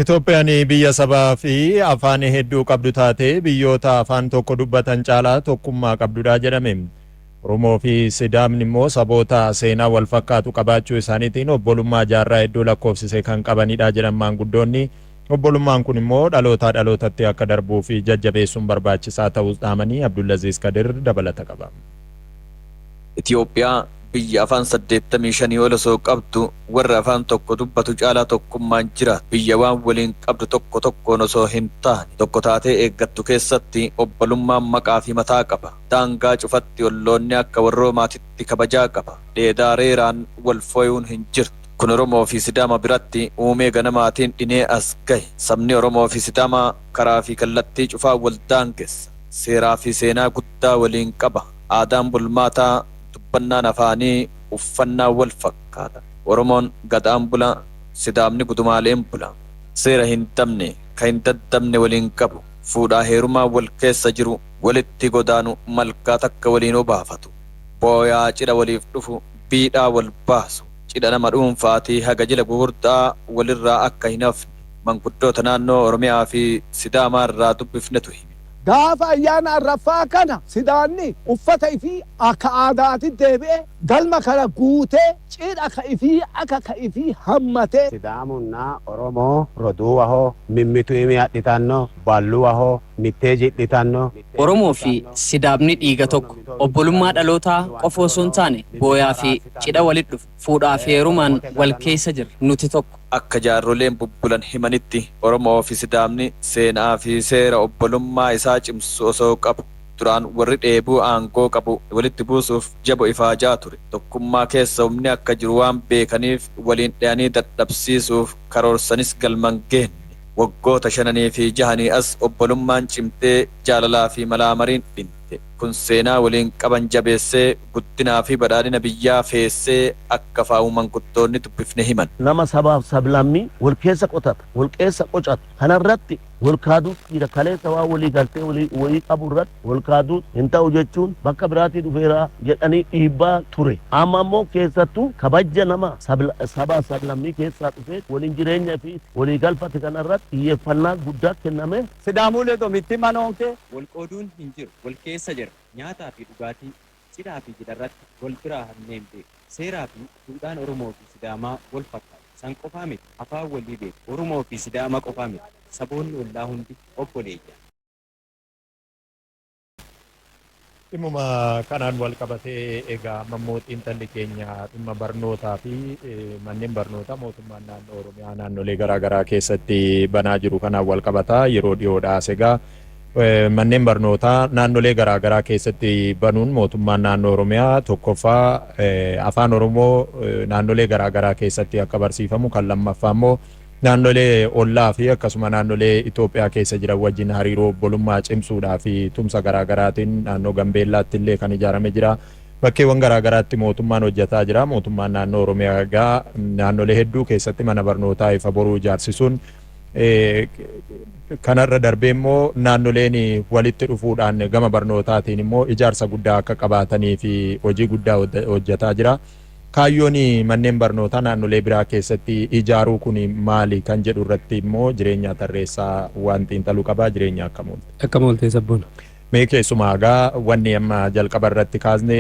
Itoophiyaan biyya sabaa fi afaan hedduu qabdu taate biyyoota afaan tokko dubbatan caalaa tokkummaa qabdudha jedhame. Oromoo fi Sidaamni immoo saboota seenaa wal fakkaatu qabaachuu isaaniitiin obbolummaa jaarraa hedduu lakkoofsise kan qabanidha jedhan maanguddoonni. Obbolummaan kun immoo dhalootaa dhalootatti akka darbuu fi jajjabeessuun barbaachisaa ta'uus dhaamanii Abdullaziz Kadir dabalata qaba. Itoophiyaa biyya afaan 85 ol osoo qabdu warra afaan tokko dubbatu caalaa tokkummaan jiraatu. Biyya waan waliin qabdu tokko tokkoon osoo hin taane tokko taatee eeggattu keessatti obbolummaan maqaa fi mataa qaba. Daangaa cufatti olloonni akka warroomaatitti kabajaa qaba. Dheedaa reeraan wal fooyuun hin jirtu. Kun Oromoo fi Sidaama biratti uumee ganamaatiin dhinee as gahe. Sabni Oromoo fi Sidaamaa karaa fi kallattii cufaa wal daangessa. Seeraa fi seenaa guddaa waliin qaba. Aadaan bulmaataa, dubbannaan afaanii, uffannaan wal fakkaata. Oromoon Gadaan bula, Sidaamni Gudumaaleen bula. Seera hin dabne, ka hin daddabne waliin qabu. Fuudhaa heerumaan wal keessa jiru, walitti godaanu, malkaa takka waliin obaafatu. Booyaa cidha waliif dhufu, biidhaa wal baasu. Cidha nama dhuunfaatii haga jila gugurdaa walirraa akka hin hafne manguddoota naannoo Oromiyaa fi Sidaamaa irraa dubbifnetu hime. Gaafa ayyaana Arraffaa kana Sidaanni uffata ifii akka aadaati deebi'e galma kana guutee cidha ka ifii aka ka ifii hammatee. Sidaamunna Oromo roduuwaho, mimmitu iimi adhitanno, balluwaho, mittee ji'litanno. Oromoo fi Sidaamni dhiiga tokko. Obbolummaa dhalootaa qofa osoo hin taane booyaa fi cidha walit dhufu. Fuudhaa fi heerumaan wal keessa jirra. Nuti tokko. Akka jaarroleen bubbulan himanitti Oromoo fi Sidaamni seenaa fi seera obbolummaa isaa cimsu osoo qabu duraan warri dheebuu aangoo qabu walitti buusuuf jabo ifaajaa ture. Tokkummaa keessa humni akka jiru waan beekaniif waliin dhayanii dadhabsiisuuf karoorsanis galma hin geenne. Waggoota shananii fi jahanii as obbolummaan cimtee jaalalaa fi malaamariin dhinte. Kun seenaa waliin qaban jabeessee guddinaa fi badhaadhina biyyaa feessee akka faa'u manguddoonni dubbifne himan. Nama sabaaf sablammii wal keessa qotata, wal keessa qocata. Kanarratti wal kaaduu jira. Kaleessa waan walii galtee walii qabu irratti wal kaaduu hin ta'u jechuun bakka biraatii dhufeera jedhanii dhiibbaa ture. Amma immoo keessattuu kabajja nama sabaa sablammii keessaa dhufee waliin jireenya fi walii galfate kanarratti xiyyeeffannaa guddaa kenname. Sidaamu ledo mittimma noonke. Wal qooduun hin jiru. Wal keessa jirra. Nyaataa fi dhugaatii, cidhaa fi jilarratti wal biraa hafnee hin beeknu. Seeraa fi duudhaan Oromoo fi Sidaamaa wal fakkaata. San qofaa miti, afaan walii beeku. Oromoo fi Sidaama qofaa miti, saboonni ollaa hundi obboleeyyan. Dhimmuma kanaan wal qabatee egaa amma immoo xiinxalli keenya dhimma barnootaa fi manneen barnootaa mootummaan naannoo Oromiyaa naannolee garaa garaa keessatti banaa jiru kanaan wal qabata. Yeroo dhiyoodhaa as egaa manneen barnootaa naannolee garaa garaa keessatti banuun mootummaan naannoo Oromiyaa tokkoffaa afaan Oromoo naannolee garaa garaa keessatti akka barsiifamu, kan lammaffaa immoo naannolee ollaa fi akkasuma naannolee Itoophiyaa keessa jiran wajjin hariiroo obbolummaa cimsuudhaa fi tumsa garaa garaatiin naannoo Gambeellaatti illee kan ijaarame jira. Bakkeewwan garaa garaatti mootummaan hojjetaa jira. Mootummaan naannoo Oromiyaa egaa naannolee hedduu keessatti mana barnootaa Ifa Boruu ijaarsisuun, kanarra darbee immoo naannoleen walitti dhufuudhaan gama barnootaatiin immoo ijaarsa guddaa akka qabaatanii fi hojii guddaa hojjetaa jira. Kaayyoon manneen barnootaa naannolee biraa keessatti ijaaruu kun maali kan jedhu irratti immoo Jireenya Tarreessaa waan xiinxaluu qaba. Jireenya, akkam oolte? Akkam oolte, Sabboona? Mee keessumaa egaa wanni amma jalqaba irratti kaasne,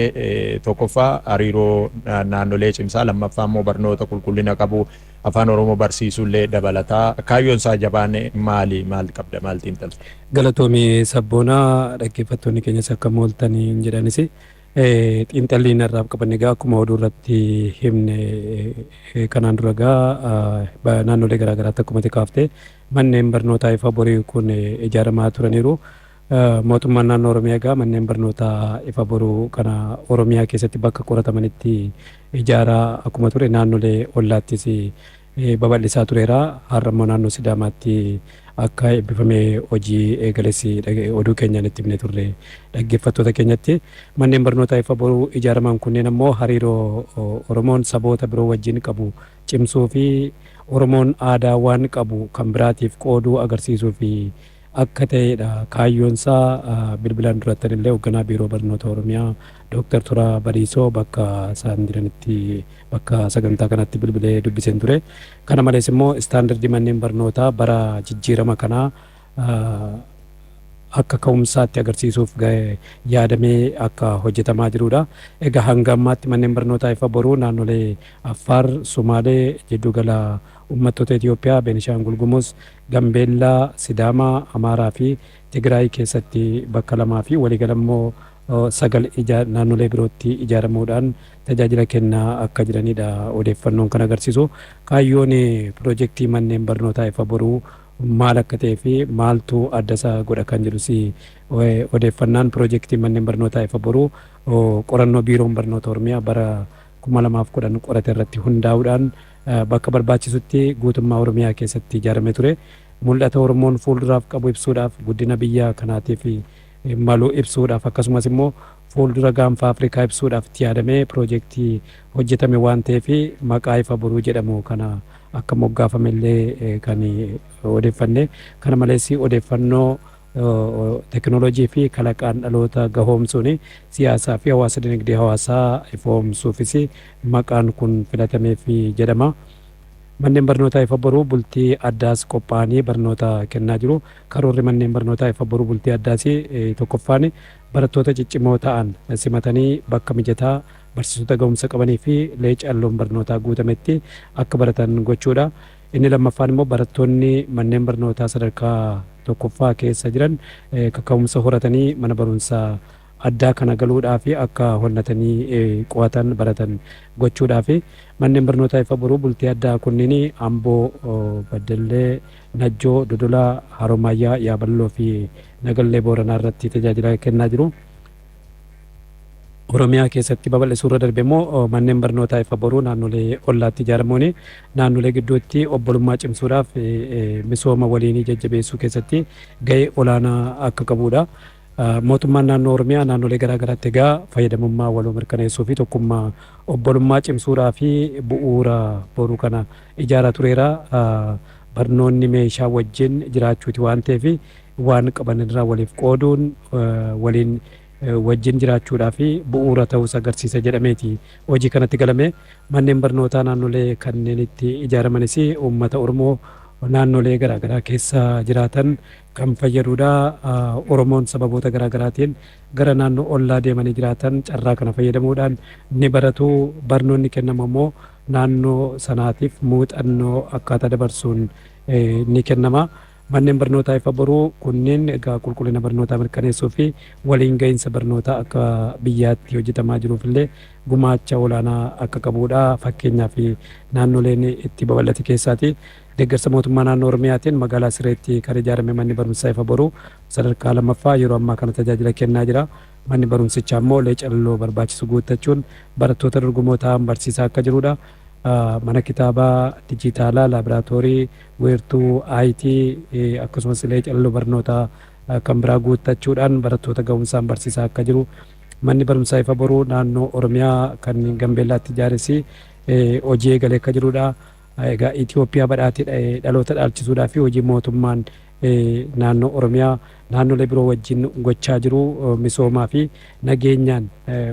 tokkoffaa hariiroo naannolee cimsaa, lammaffaa immoo barnoota qulqullina qabu afaan Oromoo barsiisuullee dabalataa. Kaayyoon isaa jabaan maali? Maal qabda? Maal xiinxalta? Galatoomii, Sabboonaa. Dhaggeeffattoonni keenyas akkam ooltanii jedhanis. Xiinxalli narraaf qaban egaa akkuma oduu irratti himne, kanaan dura egaa naannolee garaa garaatti akkuma kaaftee manneen barnootaa Ifa Borii kun ijaaramaa turaniiru. Mootummaan naannoo Oromiyaa egaa manneen barnootaa Ifa Boruu kana Oromiyaa keessatti bakka qoratamanitti ijaaraa akkuma ture, naannolee ollaattis babal'isaa tureera. Har'a immoo naannoo Sidaamaatti akka eebbifamee hojii eegales oduu keenyaan itti himne turre dhaggeeffattoota keenyatti. Manneen barnootaa Ifa Boruu ijaaraman kunneen ammoo hariiroo Oromoon saboota biroo wajjin qabu cimsuu fi Oromoon aadaa waan qabu kan biraatiif qooduu agarsiisuu fi akka ta'edha. Kaayyoonsaa bilbilaan durattan illee hoogganaa Biiroo Barnoota Oromiyaa Dooktar Turaa Bariisoo bakka isaan jiranitti, bakka sagantaa kanatti bilbilee dubbiseen ture. Kana malees immoo istaandardii manneen barnootaa bara jijjiirama kanaa akka ka'umsaatti agarsiisuuf yaadamee akka hojjetamaa jirudha. Egaa hanga ammaatti manneen barnootaa Ifa Boruu naannolee Affaar, Sumaalee, Jiddugala Uummattoota Itoophiyaa, Beenishaangul Gumuz, Gambeellaa, Sidaamaa, Amaaraa fi Tigraay keessatti bakka lamaa fi waliigala immoo sagal naannolee birootti ijaaramuudhaan tajaajila kennaa akka jiranidha odeeffannoon kan agarsiisu. Kaayyoon piroojeektii manneen barnootaa Ifa Boruu maal akka ta'ee fi maaltu adda isaa godha kan jedhus odeeffannaan, piroojeektii manneen barnootaa Ifa Boruu qorannoo Biiroon Barnoota Oromiyaa bara 2010 qorate irratti hundaa'uudhaan bakka barbaachisutti guutummaa Oromiyaa keessatti ijaarame ture. Mul'ata Oromoon fuulduraaf qabu ibsuudhaaf, guddina biyya kanaatiif malu ibsuudhaaf, akkasumas immoo fuuldura gaanfa Afrikaa ibsuudhaaf itti yaadamee piroojeektii hojjetame waan ta'eef maqaa Ifa Boruu jedhamu kana akka moggaafame illee kan odeeffanne. Kana malees odeeffannoo teekinooloojii fi kalaqaan dhaloota gahoomsuun siyaasaa fi hawaasa dinagdee hawaasaa ifoomsuufis maqaan kun filatameef jedhama. Manneen barnootaa Ifa Boruu bultii addaas qophaa'anii barnoota kennaa jiru. Karoorri manneen barnootaa Ifa Boruu bultii addaas tokkoffaan barattoota ciccimoo ta'an simatanii bakka mijataa, barsiisota ga'umsa qabanii fi leecalloon barnootaa guutametti akka baratan gochuudha. Inni lammaffaan immoo barattoonni manneen barnootaa sadarkaa tokkoffaa keessa jiran kaka'umsa horatanii mana barumsaa addaa kana galuudhaa fi akka honnatanii qo'atan, baratan gochuudhaa fi manneen barnootaa Ifa Boruu bultii addaa kunniin Amboo, Baddallee, Najjoo, Dodolaa, Haromaayyaa, Yaaballoo fi Nagallee Booranaa irratti tajaajila kennaa jiru. Oromiyaa keessatti babal'isuu irra darbe immoo manneen barnootaa Ifa Boruu naannolee ollaatti ijaaramuun naannolee gidduutti obbolummaa cimsuudhaaf, misooma waliinii jajjabeessuu keessatti gahee olaanaa akka qabudha. Mootummaan naannoo Oromiyaa naannolee garaa garaatti egaa fayyadamummaa waloo mirkaneessuu fi tokkummaa obbolummaa cimsuudhaa fi bu'uura boruu kana ijaaraa tureera. Barnoonni meeshaa wajjin jiraachuuti waan ta'eef, waan qaban irraa waliif qooduun waliin wajjin jiraachuudhaa fi bu'uura ta'uus agarsiisa jedhameeti hojii kanatti galame. Manneen barnootaa naannolee kanneen itti ijaaramanis uummata Oromoo naannolee garaagaraa keessa jiraatan kan fayyadudha. Oromoon sababoota garaagaraatiin gara naannoo ollaa deemanii jiraatan carraa kana fayyadamuudhaan ni baratu. Barnoonni kennamu immoo naannoo sanaatiif muuxannoo akkaataa dabarsuun ni kennama. Manneen barnootaa Ifa Boruu kunneen egaa qulqullina barnootaa mirkaneessuu fi waliin gahinsa barnootaa akka biyyaatti hojjetamaa jiruuf illee gumaacha olaanaa akka qabudha. Fakkeenyaaf, naannoleen itti babal'ate keessaati. Deeggarsa mootummaa naannoo Oromiyaatiin magaalaa Sireetti kan ijaarame manni barumsaa Ifa Boruu sadarkaa lammaffaa yeroo ammaa kana tajaajila kennaa jira. Manni barumsichaa immoo leecalloo barbaachisu guuttachuun barattoota dorgomoo ta'an barsiisaa akka jirudha. Mana kitaabaa dijitaalaa, laaboraatoorii, wiirtuu IT, akkasumas leecalloo barnootaa kan biraa guuttachuudhaan barattoota ga'umsaan barsiisaa akka jiru. Manni barumsaa Ifa Boruu naannoo Oromiyaa kan Gambeellaatti ijaares hojii eegalee akka jirudha. Egaa Itoophiyaa badhaatee dhaloota dhaalchisuudhaa fi hojii mootummaan naannoo Oromiyaa naannolee biroo wajjin gochaa jiru misoomaa fi nageenyaan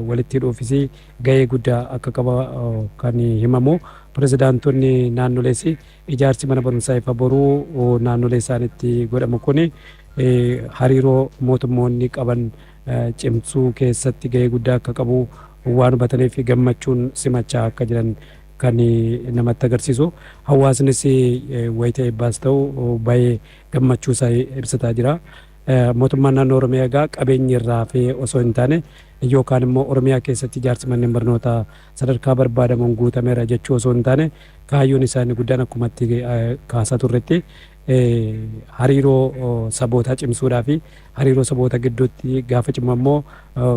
walitti hidhuufis gahee guddaa akka qaba kan himamu. Pirezidaantonni naannolees ijaarsi mana barumsaa Ifa Boruu naannolee isaanitti godhamu kun hariiroo mootummoonni qaban cimsuu keessatti gahee guddaa akka qabu waan hubataniif gammachuun simachaa akka jiran kan namatti agarsiisu. Hawaasnis wayita eebbaas ta'u bahee gammachuu isaa ibsataa jira. Mootummaan naannoo Oromiyaa egaa qabeenyi irraa hafee osoo hin taane, yookaan immoo Oromiyaa keessatti ijaarsi manneen barnootaa sadarkaa barbaadamuun guutameera jechuu osoo hin taane, kaayyoon isaanii guddaan akkuma itti kaasaa turretti hariiroo sabootaa cimsuudhaa fi hariiroo saboota gidduutti gaafa cimu ammoo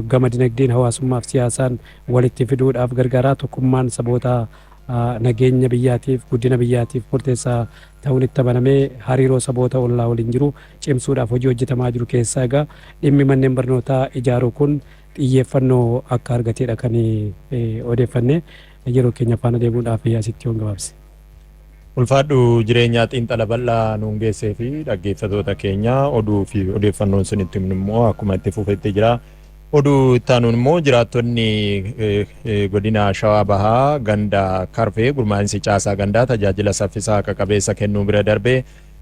gama dinagdeen, hawaasummaa fi siyaasaan walitti fiduudhaaf gargaara. Tokkummaan saboota nageenya biyyaatiif, guddina biyyaatiif murteessaa ta'uun itti amanamee, hariiroo saboota ollaa waliin jiru cimsuudhaaf hojii hojjetamaa jiru keessaa egaa dhimmi manneen barnootaa ijaaruu kun xiyyeeffannoo akka argateedha kan odeeffanne. Yeroo keenya faana deemuudhaaf asitti yoon gabaabse. Ulfaadhu jireenyaa xiinxala bal'aa nuun geessee fi dhaggeeffatoota keenya oduu fi odeeffannoon sun itti himnu immoo akkuma itti fufetti jira. Oduu itti aanuun immoo jiraattonni godina Shawaa Bahaa ganda Karfee gurmaa'insi caasaa gandaa tajaajila saffisaa haqa qabeessa kennuu bira darbee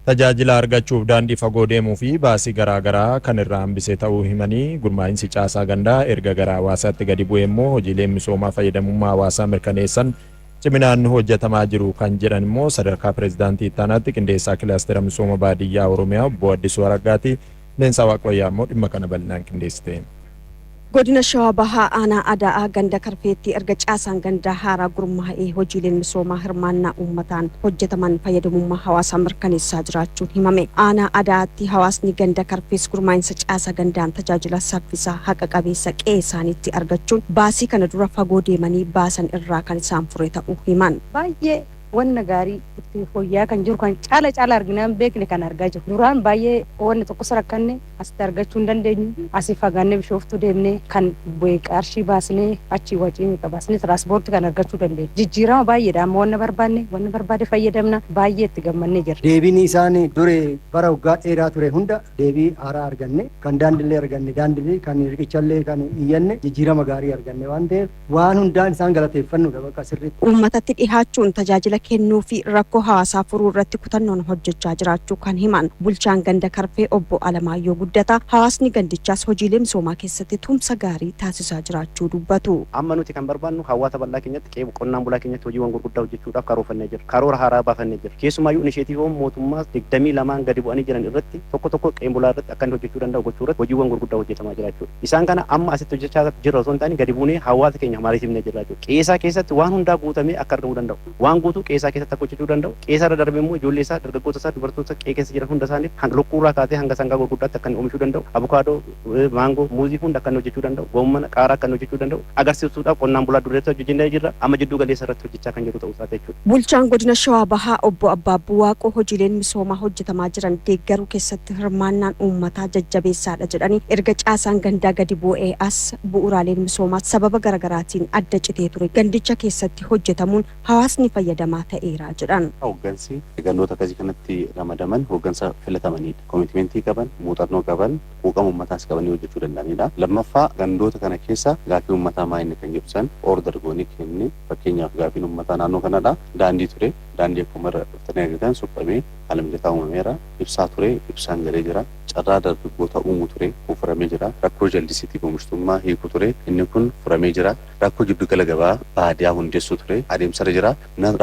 tajaajila argachuuf daandii fagoo deemuu fi baasii garaa garaa kan irraa hambise ta'uu himanii, gurmaa'insi caasaa gandaa erga gara hawaasaatti gadi bu'ee immoo hojiileen misoomaa fayyadamummaa hawaasaa mirkaneessan ciminaan hojjetamaa jiru kan jedhan immoo sadarkaa pireezidaantii ittaanaatti qindeessaa kilaastera misooma baadiyyaa Oromiyaa obbo Addisuu Araggaati. Leensaa Waaqwayyaa immoo dhimma kana bal'inaan qindeessite. Godina Shawaa Bahaa aanaa Adaa'aa ganda Karfeetti erga caasaan gandaa haaraa gurmaa'ee hojiileen misoomaa hirmaannaa uummataan hojjetaman fayyadamummaa hawaasaa mirkaneessaa jiraachuun himame. Aanaa Adaa'aatti hawaasni ganda Karfees gurmaa'insa caasaa gandaan tajaajila saffisaa haqa qabeessa qe'ee isaaniitti argachuun baasii kana dura fagoo deemanii baasan irraa kan isaan fure ta'uu himan. Baay'ee wanna gaarii itti fooyya'aa kan jiru kan caala caala arginaa hin beekne kan argaa jiru. Duraan baay'ee wanni tokkos rakkanne asitti argachuu hin dandeenyu. Asii fagaannee Bishooftuu deemnee kan qarshii baasnee achii wacii meeqa baasnee tiraanspoortii kan argachuu dandeenyu. Jijjiirama baay'eedha, amma wanna barbaanne wanna barbaade fayyadamna, baay'ee itti gammannee jirra. Deebiin isaan dure bara waggaa dheeraa ture hunda deebii haaraa arganne, kan daandillee arganne, daandillee kan riqichallee kan iyyanne jijjiirama gaarii arganne waan ta'eef waan hundaan isaan galateeffannudha bakka sirriitti. Uummatatti dhihaachuun tajaajila kennuu fi rakkoo hawaasaa furuu irratti kutannoon hojjechaa jiraachuu kan himan bulchaan ganda Karfee obbo Alamaayyoo Guddataa, hawaasni gandichaas hojiilee misoomaa keessatti tumsa gaarii taasisaa jiraachuu dubbatu. Amma nuti kan barbaannu hawaasa bal'aa keenyatti, qe'ee qonnaan bulaa keenyatti hojiiwwan gurguddaa hojjechuudhaaf karoorfannee jirra. Karoora haaraa baafannee jirra. Keessumaayyuu inisheetiiviiwwan mootummaa 22n gadi bu'anii jiran irratti tokko tokko qe'ee bulaa irratti akka inni hojjechuu danda'u gochuu irratti hojiiwwan gurguddaa hojjetamaa jira jechuudha. Isaan kana amma asitti hojjechaa jirra osoo hin taane gadi buunee hawaasa keenya mariisifnee jirra jechuudha. Qe'ee isaa keessatti waan hundaa guutamee akka argamuu danda'u. Waan guutuu qe'ee isaa keessatti akka hojjechuu danda'u. Qe'ee isaa irra darbee immoo ijoollee isaa, dargaggoota isaa, dubartoota qe'ee keessa jiran hunda isaaniif lukkuu irraa kaasee hanga sangaa gurguddaatti akka inni oomishuu danda'u. Abukaadoo, maangoo, muuzii hunda akka inni hojjechuu danda'u. Goommana, qaaraa akka inni hojjechuu danda'u agarsiisuudhaaf qonnaan bulaa dureessa hojjennee jirra. Amma jidduu galeessa irratti hojjechaa kan jiru ta'uu isaati jechuudha. Bulchaan godina Shawaa Bahaa obbo Abbaabbuu Waaqoo hojiileen misoomaa hojjetamaa jiran deeggaruu keessatti hirmaannaan uummataa jajjabeessaadha jedhanii, erga caasaan gandaa gadi bu'ee as bu'uuraaleen misoomaa sababa garagaraatiin adda citee ture gandicha keessatti hojjetamuun hawaasni fayyadamaa ta'eera jedhan. Hooggansi gandoota akkasii kanatti ramadaman hooggansa filatamanidha. Commitmentii qaban, muuxannoo qaban, quuqama uummataas qabanii hojjechuu danda'anidha. Lammaffaa, gandoota kana keessa gaaffii uummataa maa inni kan jedhu san order goonee kenne. Fakkeenyaaf, gaaffiin uummataa naannoo kanadha. Daandii ture. Daandii akkuma irra dhuftanii argitan suphamee haala mijataa uumameera. Ibsaa ture. Ibsaan galee jira. Carraa dargaggoota uumuu ture. Kun furamee jira. Rakkoo jallisiitiif oomishtummaa hiikuu ture. Inni kun furamee jira. Rakkoo jiddugala gabaa baadiyaa hundeessuu ture. Adeemsarra jira.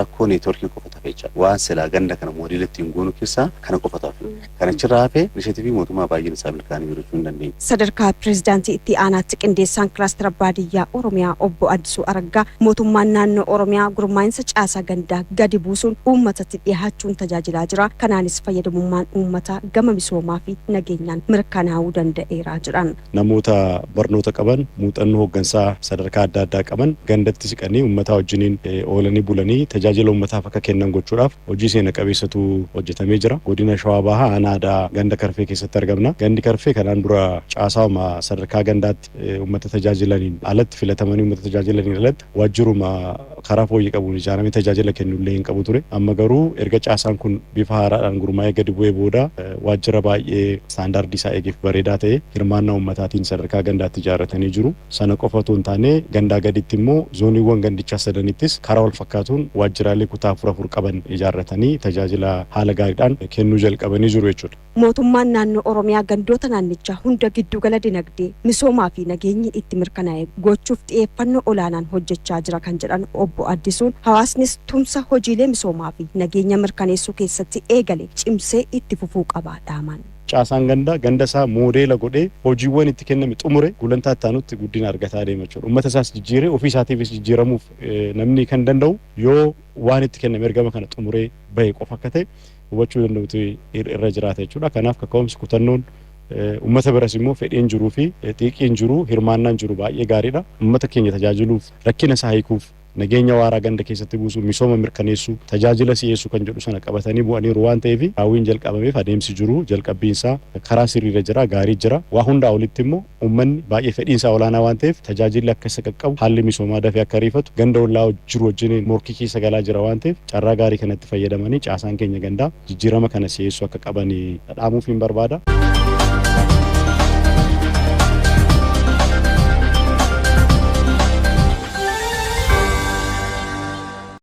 Rakkoo neetworkii qofa tafe jecha. Waan silaa ganda kana moodeela ittiin goonu keessaa kana qofa tafe. Kan achirraa hafe inisheetivii mootummaa baay'een isaa milkaa'anii jiru jechuu hin dandeenya. Sadarkaa Pireezidaantii Itti Aanaatti Qindeessaan Kilaastera Baadiyyaa Oromiyaa Obbo Addisuu Araggaa, mootummaan naannoo Oromiyaa gurmaa'insa caasaa gandaa gadi buusuun uummatatti dhiyaachuun tajaajilaa jira. Kanaanis fayyadamummaan uummataa gama misoomaa fi nageenyaan mirkanaa'uu danda'eera jedhan. Namoota barnoota qaban, muuxannoo hooggansaa sadarkaa adda addaa qaban gandatti siqanii uummataa wajjiniin oolanii bulanii tajaajila uummataaf akka kennan gochuudhaaf hojii seena qabeessatu hojjetamee jira. Godina Shawaa Bahaa aanaa Ada'aa ganda Karfee keessatti argamna. Gandi Karfee kanaan dura caasaawuma sadarkaa gandaatti uummata tajaajilaniin alatti, filatamanii uummata tajaajilaniin alatti, waajjiruma karaa fooyyee qabuun ijaaramee tajaajila kennullee hin qabu ture. Amma garuu erga caasaan kun bifa haaraadhaan gurmaa'ee gadi bu'ee booda waajjira baay'ee istaandaardii isaa eegeef bareedaa ta'e hirmaannaa uummataatiin sadarkaa gandaatti ijaarratanii jiru. Sana qofa otoo hin taane gandaa gaditti immoo zooniiwwan gandichaa sadanittis karaa wal fakkaatuun waajjiraalee kutaa afur afur qaban ijaarratanii tajaajila haala gaariidhaan kennuu jalqabanii jiru jechuudha. Mootummaan naannoo Oromiyaa gandoota naannichaa hunda giddugala dinagdee, misoomaa fi nageenyi itti mirkanaa'e gochuuf xiyyeeffannoo olaanaan hojjechaa jira kan jedhan obbo Addisuun, hawaasnis tumsa hojiilee misoomaa fi nageenya mirkaneessuu keessatti eegale cimsee itti fufuu qaba dhaaman. Caasaan gandaa ganda isaa moodeela godhee hojiiwwan itti kenname xumure gulantaa itti aanutti guddina argataa deema jechuudha. Uummata isaas jijjiiree ofii isaatiifis jijjiiramuuf namni kan danda'u yoo waan itti kenname ergama kana xumuree bahe qofa akka ta'e hubachuu danda'utu irra jiraata jechuudha. Kanaaf kaka'umsi, kutannoon uummata biras immoo fedhiin jiruu fi xiiqiin jiru, hirmaannaan jiru baay'ee gaariidha. Uummata keenya tajaajiluuf, rakkina isaa hiikuuf Nageenya waaraa ganda keessatti buusuu, misooma mirkaneessuu, tajaajila si'eessuu kan jedhu sana qabatanii bu'aniiru waan ta'eef, raawwiin jalqabameef adeemsi jiru jalqabbiinsaa karaa sirriirra jira, gaarii jira. Waa hundaa olitti immoo uummanni baay'ee fedhiinsaa olaanaa waan ta'eef, tajaajilli akka isa qaqqabu, haalli misoomaa dafee akka ariifatu ganda ollaa jiru wajjin morkii keessa galaa jira waan ta'eef, carraa gaarii kanatti fayyadamanii caasaan keenya gandaa jijjiirama kana si'eessuu akka qaban dhaamuuf hin barbaada.